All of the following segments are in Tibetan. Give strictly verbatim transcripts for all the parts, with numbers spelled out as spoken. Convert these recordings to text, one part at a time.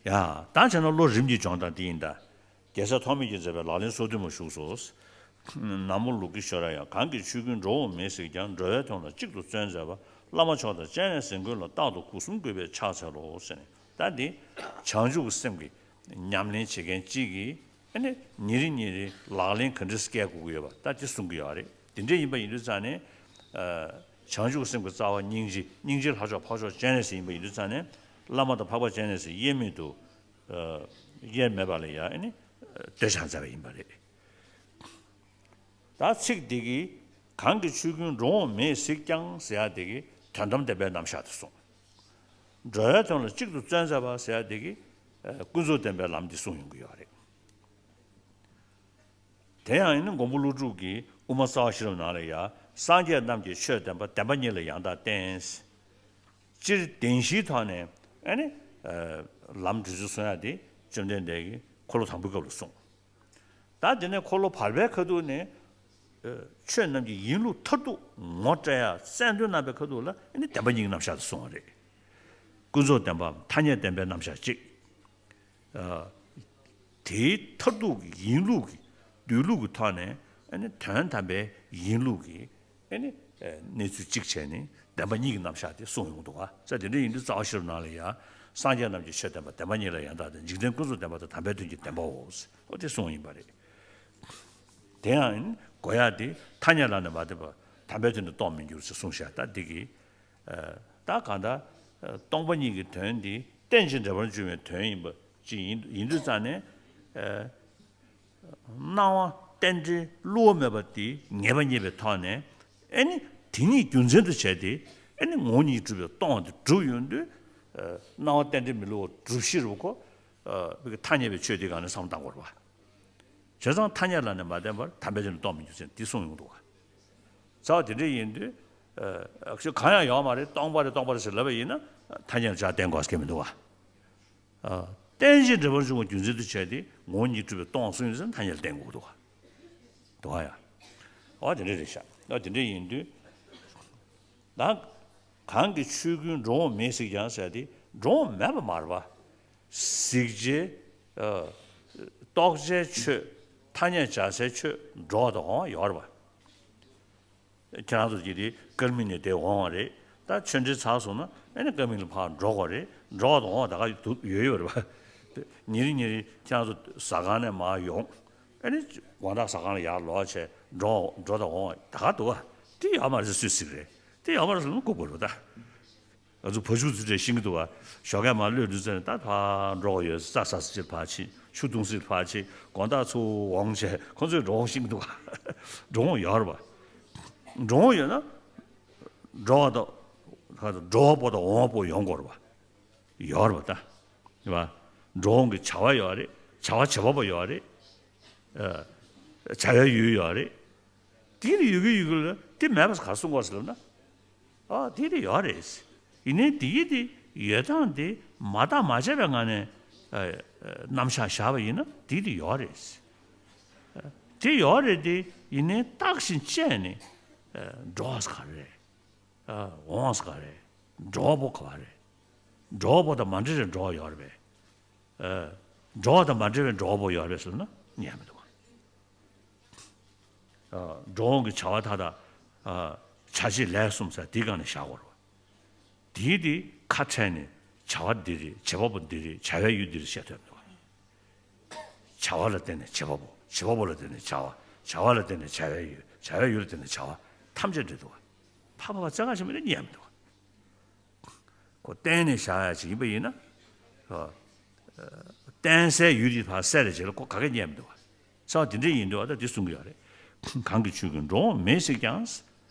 ཡ། ད་བྱས་ན་བློ་རིམ་གྱིས་སྦྱོང་སྟངས་དེ་ཡིན་ད། རྒྱལ་སྲས་ཐོགས་མེད་ཀྱིས་མཛད་པའི་ལག་ལེན་སོ་བདུན་མ་བཞུགས་སོ། ན་མོ་ལོ་ཀི་ཤྭ་ར་ཡ། གང་གིས་ཆོས་ཀུན་འགྲོ་འོང་མེད་གཟིགས་ཀྱང་། འགྲོ་བའི་དོན་ལ་གཅིག་ཏུ་བརྩོན་མཛད་པ། བླ་མ་མཆོག་དང་སྤྱན་རས་གཟིགས་མགོན་ལ་རྟག་ཏུ་སྒོ་གསུམ་གུས་པས་ཕྱག་འཚལ་ལོ་ཟེར་ནས། ད་འདི་བྱང་ཆུབ་ཀྱི་སེམས་ཀྱི་ཉམས་ལེན་བྱེད་མཁན་གཅིག་གིས་ཨ་ནི་ཉིན་རེ་ཉིན་རེ་ལག་ལེན་ག་འདྲས་སྐྱེལ་དགོས་ཀྱི་ཡོད་པ་ད་དེ་གསུང་གི་ཡོད་རེད། དེ་འདྲས་ཡིན་པ་ཡིན་དུས་ཙང་ནས། ཨ། བྱང་ཆུབ་སེམས་ཀྱི་རྩ་བ་སྙིང་རྗེ། སྙིང་རྗེ་ལྷ་མཆོག་འཕགས་མཆོག་སྤྱན་རས་གཟིགས་ཡིན་པ་ཡིན་དུས་ཙང་ནས། བླ་མ་དང་འཕགས་པ་སྤྱན་རས་གཟིགས་དབྱེར་མེད་དུ། ཨ། དབྱེར་མེད་པ་ལ་ཡང་ཨ་ནི་འདོད་ཆགས་མཛད་པ་ཡིན་པ་རེད། ད་ཚིག་འདི་གིས་གང་གིས་ཆོས་ཀུན་འགྲོ་འོང་མེད་གཟིགས་ཀྱང་ཟེར་ཡ་འདི་གིས་དོན་དམ་བདེན་པའི་རྣམ་གཞག་དེ་གསུངས། འགྲོ་བའི་དོན་ལ་གཅིག་ཏུ་བརྩོན་མཛད་པ་ཟེར་ཡ་འདི་གིས་ཀུན་རྫོབ་བདེན་པའི་ལམ་འདི་གསུངས་ཡོང་གི་ཡོད་རེད། དེ་ཡང་ཨ་ནི་མགོན་པོ་ཀླུ་སྒྲུབ་ཀྱིས་དབུ་མ་རྩ་བ་ཤེས་རབ་ནང་ལ་ཡ། སངས་རྒྱས་རྣམས་ཀྱིས་ཆོས་བསྟན་པ། བདེན་པ་གཉིས་ལ་ཡང་དག་བརྟེན། སྤྱིར་བདེན་བཞིའི་ཐོག་ནས་ཨ་ནི། ཨ། ལམ་བགྲོད་ཚུལ་གསུང་ཡ་དེ་བཅོམ་ལྡན་འདས་ཀྱིས་འཁོར་ལོ་དང་པོའི་སྐབས་ལ་གསུངས། ད་དེ་ནས་འཁོར་ལོ་བར་པའི་ཁ་ཐུག་ནས། ཨ། ཆོས་རྣམས་ཀྱི་ཡིན་ལུགས་མཐར་ཐུག་ངོ་སྤྲད་ཡ་གསལ་འདོན་གནང་པའི་ཁ་ཐུག་ལ་ཨ་ནི་བདེན་པ་གཉིས་ཀྱི་རྣམ་གཞག་དེ་གསུངས་པ་རེད། ཀུན་རྫོབ་བདེན་པའམ་ཐ་སྙད་བདེན་པའི་རྣམ་གཞག་གཅིག། ཨ། དེའི་མཐར་ཐུག་གི་ཡིན་ལུགས་ཀྱི་སྡོད་ལུགས་ཀྱི་ཐོག་ནས་ཨ་ནི་དོན་དམ་པའི་ཡིན་ལུགས་ཀྱི་ཨ་ནི། ཨ། གནས་ཚུལ་གཅིག་བྱས་ནས་བདེན་པ་གཉིས་ཀྱི་རྣམ་གཞག་དེ་གསུངས་ཡོང་འདུག་ག་ས་དེ་འདྲ་ཡིན་དུས་རྩ་བ་ཤེས་རབ་ནང་ལ་ཡང་། སངས་རྒྱས་རྣམས་ཀྱིས་ཆོས་བསྟན་པ། བདེན་པ་གཉིས་ལ་ཡང་དག་བརྟེན། འཇིག་རྟེན་ཀུན་རྫོབ་བདེན་པ་དང་། དམ་པའི་དོན་གྱི་བདེན་པའོ། ཨོ་དེ་གསུངས་ཡིན་པ་རེད། དེ་ཡང་གོ་ཡ་དེ་ཐ་སྙད་ལ་ནི་མ་བརྟེན་པར་དམ་པའི་དོན་དུ་རྟོགས་མི་འགྱུར་ཞེས་གསུངས་བཞག་ད་འདི་གི། ཨ། ད་གང་ལྟར། ཨ། སྟོང་པ་ཉིད་ཀྱི་དོན་འདི་རྟེན་ཅིང་འབྲེལ་བར་འབྱུང་བའི་དོན་ཡིན་པ་ཅིག་ཡིན་ཡིན་དུས་ཙང་ནས། ཨ། སྣང་བ་རྟེན་འབྲེལ་བསླུ་བ་མེད་པ་དེ་ངེས་པ་རྙེད་པའི་ཐོག་ནས། ཨ་ནི་དེ་ཉིད་རྒྱུ་མཚན་དུ་བྱས་ཏེ། ཨ་ནི་ངོ་བོ་ཉིད་གྲུབ་པའི་སྟོང་པ་དེ་གྲུབ་ཡོང་དུས། ཨ། སྣང་བ་རྟེན་འབྲེལ་མི་བསླུ་བ་གྲུབ་གཤིས་རུ་ཁོ། ཨ། ཐ་སྙད་པའི་ཆོས་དེ་སྒང་ནས་བསམ་བློ་བཏང་དགོས་རེད་པ། བྱས་ཙང་ཐ་སྙད་ལ་ནི་མ་བརྟེན་པར་དམ་པའི་དོན་དུ་རྟོགས་མི་འགྱུར་ཟེར་འདི་གསུངས་ཡོང་འདུག་ག་རྩ་བ་དེ་འདྲ་ཡིན་དུས། ཨ། ཆོས་གང་ཡང་ཡོད་མ་རེད། སྟོང་པ་རེད། སྟོང་པ་རེད་ཟེར་ལབ་པ་ཡིན་ན་ཐ་སྙད་ལ་ཆ་བརྟེན་དགོས་སྐད་མི་འདུག་ག་ཨ། རྟེན་ཅིང་འབྲེལ་བར་འབྱུང་བ་རྒྱུ་མཚན་དུ་བྱས་ཏེ་ངོ་བོ་ཉིད་གྲུབ་པའི་སྟོང་གསུངས་ཡོད་ཟེར་ན་ཐ་སྙད་ལ་བརྟེན་དགོས་འདུག་ག་འདུག་ག་ཡ། ཨོ་དེ་འདྲ་རེད་ཤག་ཨོ་དེ་འདྲ་ཡིན་དུས། ད་གང་གིས་ཆོས་ཀུན་འགྲོ་འོང་མེད་གཟིགས་ཀྱང་ཟེར་ཏེ་འགྲོ་འོང་མེད་པ་མ་རེད་པ། གཟིགས་བྱའི། ཨ། རྟོགས་བྱའི་ཆོས། ཐ་སྙད་བྱ་སའི་ཆོས་འགྲོ་བ་དང་འོང་བ་ཡོད་རེད་པ། ཁྱེད་རང་ཚོ་གིས་དེ་སྐར་མ་ནས་དེ་འོང་བ་རེད། ད་ཆོས་འབྲེལ་ཚར་སོང་ན་ཨ་ནི་སྐར་མ་ལ་ཕར་འགྲོ་དགོས་རེད། འགྲོ་བ་དང་འོང་བ་ད་ག་ཡོད་ཡོད་རེད་པ། ཉིན་རེ་ཉིན་རེ་ཁྱེད་རང་ཚོ་ཟ་ཁང་ནས་མར་ཡོང་། ཨ་ནི་དགོང་དག་ཟ་ཁང་ལ་ཡར་ལོག་བྱས་འགྲོ་འགྲོ་དང་འོང་བ་ད་ག་འདུག་ག་དེ་ཡོད་མ་རེད་ཟེར་སུས་ཟེར་གི་རེད། དེ་ཡོད་མ་རེད་ཟེར་ན་ལྐུགས་པ་རེད་པ་ད། ང་ཚོ་བ་ཕྱུགས་ཚོ་འདྲ་ཤེས་ཀྱི་འདུག་ག་ཞོགས་ཀས་མར་གློད་དུས་ཙམ་ནས་ད་ཕར་འགྲོ་དགོས་ཡོད། རྩྭ་ཟ་ས་ཅིག་ཕར་ཕྱིན། ཆུ་འཐུང་ས་ཅིག་ཕར་ཕྱིན། དགོང་དག་ཚུར་འོང་བྱས་ཁོ་ཚོས་འགྲོ་འོང་ཤེས་ཀྱི་འདུག་ག་འགྲོ་འོང་ཡོད་རེད་པ། འགྲོ་འོང་ཡོད་ན། འགྲོ་བ་དང་། ཁ་ཚོ་འགྲོ་བ་པོ་དང་འོང་བ་པོ་ཡོང་དགོས་རེད་པ། ཡོད་རེད་པ་ད། རེད་པ། འགྲོ་འོང་གི་བྱ་བ་ཡོད་རེད། བྱ་བ་བྱེད་པ་པོ་ཡོད་རེད། ཨ། བྱ་བའི་ཡུལ་ཡོད་རེད། དེ་ལ་ཡོད་ཀྱི་ཡོད་ཀྱི་ལ་དེ་མེད་པ་ག་རེ་གསུང་དགོས་ཟེར་ལབ་ན། ཨ། དེ་དེ་ཡོད་རེད། ཡིན་ནའི་དེ་ཡི་དེ་ཡོད་སྟངས་དེ་མ་བརྟགས་མ་དཔྱད་པའི་ངང་ནས། ཨ། རྣམ་གཞག་བཞག་པ་ཡིན་ན་དེ་དེ་ཡོད་རེད། དེ་ཡོད་རེད་དེ་ཡིན་ནའི་བརྟགས་ཤིང་དཔྱད་ནས། ཨ། འགྲོ་བ་ག་རེ་རེད། ཨ། འོང་བ་ག་རེ་རེད། འགྲོ་བ་པོ་ག་བ་རེད། འགྲོ་བ་པོ་དང་མ་འབྲེལ་བའི་འགྲོ་བ་ཡོད་རེད་པས། ཨ། འགྲོ་བ་དང་མ་འབྲེལ་བའི་འགྲོ་བ་པོ་ཡོད་རེད་པས་ཟེར་ན་ཉན་མི་འདུག་ག་ཨ། འགྲོ་འོང་གི་བྱ་བ་མཐའ་དག་ཨ། བྱ་བྱེད་ལས་གསུམ་ཟེར་དེའི་སྒང་ནས་བཞག་དགོས་རེད་པ། དེའི་དེ་ཁ་ཕྲལ་ནས་བྱ་བ་འདི་རེད། བྱེད་པ་པོ་འདི་རེད། བྱ་བའི་ཡུལ་འདི་རེད་བཤད་ཐུབ་མི་འདུག་ག་བྱ་བ་ལ་བརྟེན་ནས་བྱེད་པ་པོ། བྱེད་པ་པོ་ལ་བརྟེན་ནས་བྱ་བ། བྱ་བ་ལ་བརྟེན་ནས་བྱ་བའི་ཡུལ། བྱ་བའི་ཡུལ་ལ་བརྟེན་ནས་བྱ་བ། ཐམས་ཅད་འདྲེས་འདུག་ག་ཕ་ཕ་བ་རྩེ་ག་ཞིག་མིན་ན་ཉན་མི་འདུག་ག་ཁོ་གཏན་ནས་བཞག་ཡ་ཅིག་ཡིན་པ་ཡིན་ན། ཨ། གཏན་སའི་ཡུལ་དེ་ཕར་གསལ་རེ་བྱེད་ལ་ཁོ་ག་གེ་ཉན་མི་འདུག་ག་ས་བ་དེ་འདྲས་ཡིན་འདུག་ག་ད་དེ་གསུང་གི་ཡོད་རེད། གང་གིས་ཆོས་ཀུན་འགྲོ་འོང་མེད་གཟིགས་ཀྱང་།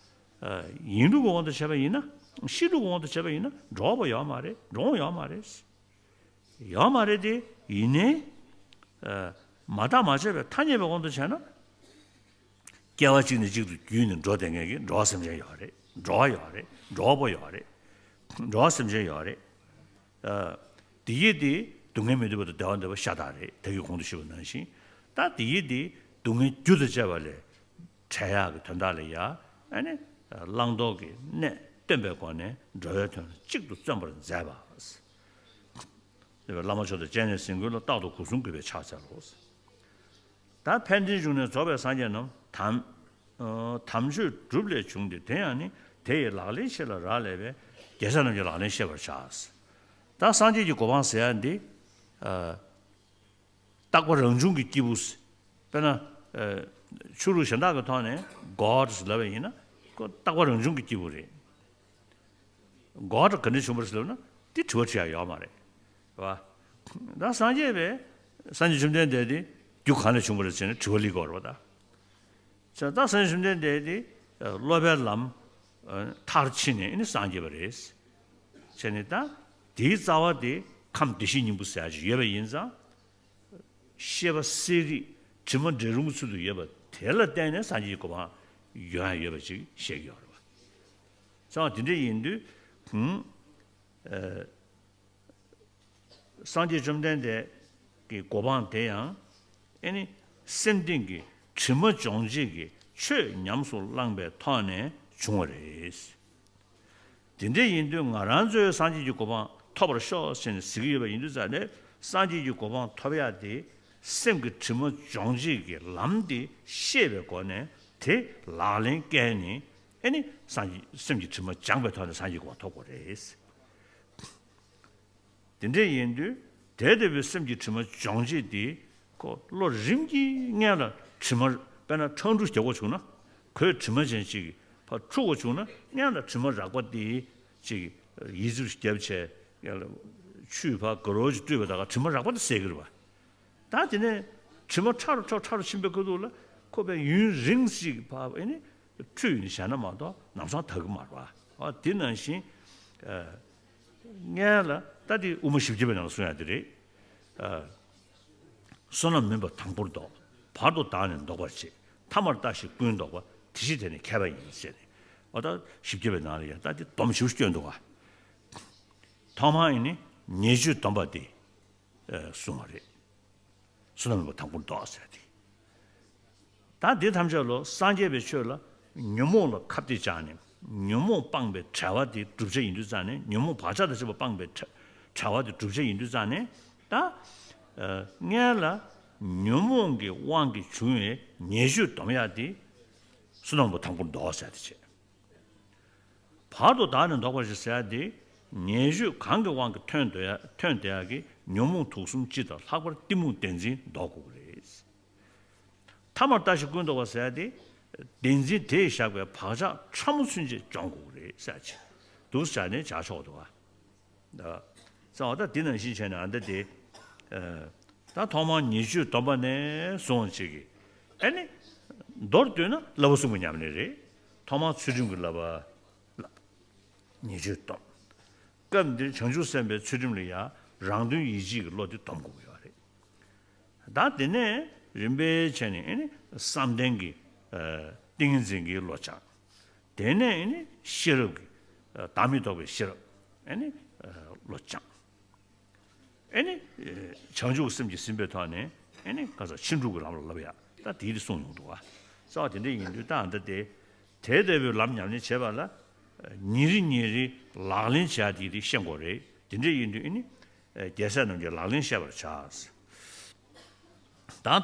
ཨ། ཡིན་ལུགས་ཀྱི་དབང་དུ་བྱས་པ་ཡིན་ན། གཤིས་ལུགས་ཀྱི་དབང་དུ་བྱས་པ་ཡིན་ན་འགྲོ་བ་པོ་ཡོད་མ་རེད། འགྲོ་འོང་ཡོད་མ་རེད། ཡོད་མ་རེད་དེ་ཡིན་ནའི། ཨ། མ་བརྟགས་མ་དཔྱད་པའི་ཐ་སྙད་པའི་དབང་དུ་བྱས་ན། སྐྱེ་བ་གཅིག་ནས་གཅིག་ཏུ་བརྒྱུད་ནས་འགྲོ་བསྡད་མཁན་གྱི་འགྲོ་བ་སེམས་ཅན་ཡོད་རེད། འགྲོ་བ་ཡོད་རེད། འགྲོ་བ་པོ་ཡོད་རེད། འགྲོ་བ་སེམས་ཅན་ཡོད་རེད། ཨ། དེ་ཡི་དེ་སྡུག་བསྔལ་མི་འདོད་པ་དང་བདེ་བ་འདོད་པ་ཤ་སྟག་རེད། ད་གིན་གོང་དུ་ཞུས་པ་ནང་བཞིན། ད་དེ་ཡི་དེ་སྡུག་བསྔལ་རྒྱུ་དང་བཅས་པ་ལས་བྲལ་ཡག་གི་དོན་དག་ལ་ཡ། ཨ་ནི་བླང་དོར་གྱི་གནས་སྟོན་པའི་སྒོ་ནས་འགྲོ་བའི་དོན་ལ་གཅིག་ཏུ་བརྩོན་པར་མཛད་པ། བླ་མ་མཆོག་དང་སྤྱན་རས་གཟིགས་མགོན་ལ་རྟག་ཏུ་གུས་གསུམ་གུས་པས་ཕྱག་འཚལ་ལོ། ད་ཕན་བདེའི་འབྱུང་གནས་རྫོགས་པའི་སངས་རྒྱས་རྣམས་དམ་ཨ་དམ་ཆོས་སྒྲུབ་ལས་བྱུང་སྟེ། དེ་ཡང་ནི་དེ་ཡི་ལག་ལེན་ཆེ་ལ་རག་ལས་པས། རྒྱལ་སྲས་རྣམས་ཀྱི་ལག་ལེན་ཤེས་པར་བྱ། ད་སངས་རྒྱས་ཀྱི་གོ་འཕང་ཟེར་ཡ་འདི་ཨ་རྟག་པ་རང་བྱུང་གི་སྐྱེས་བུ། དཔེར་ན་ཨ་ཆོས་ལུགས་གཞན་དག་གི་ཐོག་ནས་གོཌ་ལབ་པ་ཡིན་ན་ཁོ་རྟག་པ་རང་བྱུང་གི་སྐྱེས་བུ་རེད། གོཌ་ག་འདྲ་བྱུང་བ་རེད་ཟེར་ལབ་ན་དེ་དྲི་བ་དྲི་ཡ་ཡོད་མ་རེད། རེད་བ། ད་སངས་རྒྱས་པས་སངས་རྒྱས་བཅོམ་ལྡན་འདས་དེ་རྒྱུ་གང་ལས་བྱུང་བ་རེད་ཟེར་ན་དྲི་བ་སླེབས་ཀྱི་ཡོད་རེད་བ་ད། ད་སངས་རྒྱས་བཅོམ་ལྡན་འདས་དེ་སློབ་པའི་ལམ་མཐར་ཕྱིན་ནས་ཨ་ནི་སངས་རྒྱས་པ་རེད། བྱས་ནས་ད་དེའི་རྩ་བ་དེ་ཁམས་བདེ་གཤེགས་སྙིང་པོ་ཟེར་ཡ་ཅིག་ཡོད་པ་ཡིན་ཙང་། ཤེས་པ་གསལ་རིག་དྲི་མ་འདྲེས་རུང་གི་ཚུལ་དུ་ཡོད་པ་དེ་ལ་བརྟེན་ནས་སངས་རྒྱས་ཀྱི་གོ་འཕང་ཡོང་ཡ་ཡོད་པ་ཅིག་བཤད་ཀྱི་ཡོད་རེད་བ། ཙང་དེ་འདྲ་ཡིན་དུས་ཧུམ། ཨ་སངས་རྒྱས་བཅོམ་ལྡན་འདས་ཀྱི་གོ་འཕང་དེ་ཡང་ཨེ་ནི་སེམས་གཏིང་གི་དྲི་མ་སྦྱོང་བྱེད་ཀྱི་ཆོས་ཉམས་སུ་བླངས་པའི་ཐོག་ནས་བྱུང་བ་རེད། དེ་འདྲ་ཡིན་དུས་ང་རང་ཚོས་སངས་རྒྱས་ཀྱི་གོ་འཕང་ཐོབ་པར་ཤོག་ཟེར་ནས་ཟེར་གྱི་ཡོད་པ་ཡིན་དུས་ཙང་ནས་སངས་རྒྱས་ཀྱི་གོ་འཕང་ཐོབ་ཡག་དེ་སེམས་ཀྱི་དྲི་མ་སྦྱོང་བྱེད་ཀྱི་ལམ་དེ་ཤེས་པའི་སྒོ་ནས་དེ་ལག་ལེན་བཀལ་ནས་ཨེ་ནི་སངས་རྒྱས་སེམས་ཀྱི་དྲི་མ་སྦྱངས་པའི་ཐོག་ནས་སངས་རྒྱས་གོ་འཕང་ཐོབ་དགོས་རེད། དེ་འདྲ་ཡིན་དུས་དེ་ལྟ་བུའི་སེམས་ཀྱི་དྲི་མ་སྦྱོང་བྱེད་དེ་ཁོ་བློ་རིམ་གྱིས་སྔོན་ལ་དྲི་མ་དཔེར་ན་ཁྲག་འཁྲུ་རྒྱག་དགོས་བྱུང་ན་གོས་དྲི་མ་ཅན་ཅིག་ཕར་འཁྲུ་དགོས་བྱུང་ན་སྔོན་ལ་དྲི་མ་རགས་པ་དེ་ཅིག་ཡི་ཙི་རུ་བརྒྱབ་བྱས་ཡང་ལ་ཆུ་ཕར་དགའ་རོགས་ཅིག་བཀྲུས་པ་ད་ག་དྲི་མ་རགས་པ་དེ་སེལ་གི་རེད་བ། ད་དེ་ནས་དྲི་མ་ཕྲ་རུ་ཕྲ་རུ་ཕྲ་རུ་ཕྱིན་པའི་ཁ་ཐུག་ལ་ཁོ་པའི་ཡུན་རིང་ཞིག་ཕར་ཨེ་ནི་ཁྲུས་ཡིན་བྱས་ན་མ་གཏོགས་ལམ་སང་དག་གི་མ་རེད་བ། ཨ་དེ་ནང་བཞིན་ཨ་སྔོན་ལ་ད་དེ་དབུ་མ་བཞི་བརྒྱ་པའི་ནང་ལ་གསུངས་ཡ་དེ་རེད། ཨ་བསོད་ནམས་མིན་པ་དང་པོར་བཟློག། བར་དུ་བདག་ནི་ལྡོག་པར་བྱེད། ཐ་མར་ལྟ་ཞིག་ཀུན་བཟློག་པ། དེ་ཕྱིར་དེ་ནི་མཁས་པ་ཡིན་ཟེར་ནས་འོ་ད་བཞི་བརྒྱ་པའི་ནང་ལ་ཡང་ད་དེ་སྡོམ་ཞིབ་སྐྱོན་འདུག་ག་ཐོག་མར་ཡིན་ནི་ཉེས་སྤྱོད་སྡོམ་པ་དེ་གསུངས་པ་རེད། བསོད་ནམས་མེད་པ་དང་པོར་བཟློག་ཟེར་ཏེ། ད་འདི་ཐམས་ཅད་ལོ་སངས་རྒྱས་པའི་ཆོས་ལ་ཉོན་མོངས་ལ་ཁ་གཏད་བཅག་ནས་ཉོན་མོངས་སྤངས་པའི་བྱ་བ་དེ་བསྒྲུབ་བྱ་ཡིན་དུས་ཙང་ནས་ཉོན་མོངས་བག་ཆགས་དང་བཅས་པ་སྤངས་པའི་བྱ་བྱ་བ་དེ་བསྒྲུབ་བྱ་ཡིན་དུས་ཙང་ནས་ད་སྔོན་ལ་ཉོན་མོངས་ཀྱི་དབང་གིས་བྱུང་བའི་ཉེས་སྤྱོད་སྡོམ་ཡག་དེ་བསོད་ནམས་མེད་པ་དང་པོར་བཟློག་ཟེར་ཏེ་བྱས། བར་དུ་བདག་ནི་ལྡོག་པར་བྱེད་ཟེར་ཡ་དེ་ཉེས་སྤྱོད་གང་གི་དབང་གིས་ཐོན་འདོད་ཡ་ཐོན་བསྡད་ཡ་གི་ཉོན་མོངས་དུག་གསུམ་སྤྱི་དང་ལྷག་པར་གཏི་མུག་བདེན་འཛིན་ལྡོག་དགོས་ཀྱི་རེད། ཐ་མར་ལྟ་ཞིག་ཀུན་བཟློག་པ་ཟེར་ཡ་དེ་བདེན་འཛིན་དེས་བཞག་པའི་བག་ཆགས་ཕྲ་མོ་ཚུན་ཆད་སྦྱོང་དགོས་ཀྱི་རེད་ཟེར་ཡ་ཅིག་འདུག་སེ་བྱས་ནས་བྱ་ཆོག་འདུག་ཨ། ད་ཙང་བ་ད་འདི་ནང་བཞིན་བྱས་ནས་ཨ་ད་དེ་ཨ་ད་ཐོག་མར་ཉེས་སྤྱོད་སྡོམ་པ་ནས་བཟུང་བྱེད་ཀྱི་ཨ་ནི་མདོར་བསྡུས་ན་བསླབ་པ་གསུམ་གྱི་ཉམས་ལེན་རེད། ཐོག་མར་ཚུལ་ཁྲིམས་ཀྱི་བསླབ་པ། ཉེས་སྤྱོད་སྡོམ། སྐབས་འདིར་བྱང་ཆུབ་སེམས་དཔའི་ཚུལ་ཁྲིམས་ལ་ཡང་རང་དོན་ཡིད་བྱེད་ཀྱི་བློ་དེ་སྡོམ་དགོས་ཀྱི་ཡོད་རེད། ད་དེ་ནས་རིམ་པས་བྱས་ནས་ཨེ་ནི་བསམ་གཏན་གྱི་ཨ་ཏིང་ངེ་འཛིན་གྱི་བློ་སྦྱང་། དེ་ནས་ཨེ་ནི་ཤེས་རབ་ཀྱི་ཨ་བདག་མེད་རྟོགས་པའི་ཤེས་རབ་ཨེ་ནི་ཨ་བློ་སྦྱང་། ཨེ་ནི་བྱང་ཆུབ་སེམས་ཀྱིས་ཟིན་པའི་ཐོག་ནས་ཨེ་ནི་ག་ས་ཕྱིན་དྲུག་གི་ལམ་ལ་བསླབ་ཡ་ད་དེ་དེ་གསུངས་ཡོང་འདུག་བ། རྩ་བ་དེ་འདྲ་ཡིན་དུས་ད་ཨ་ད་དེ་དེ་ལྟ་བུའི་ལམ་ཉམས་ལེན་བྱེད་པ་ལ་ཉིན་རེ་ཉིན་རེ་ལག་ལེན་བྱ་དེ་དེ་ཤེས་དགོས་རེད། དེ་འདྲ་ཡིན་དུས་ཨེ་ནི་རྒྱལ་སྲས་རྣམས་ཀྱི་ལག་ལེན་བཤད་པར་བྱ། ད་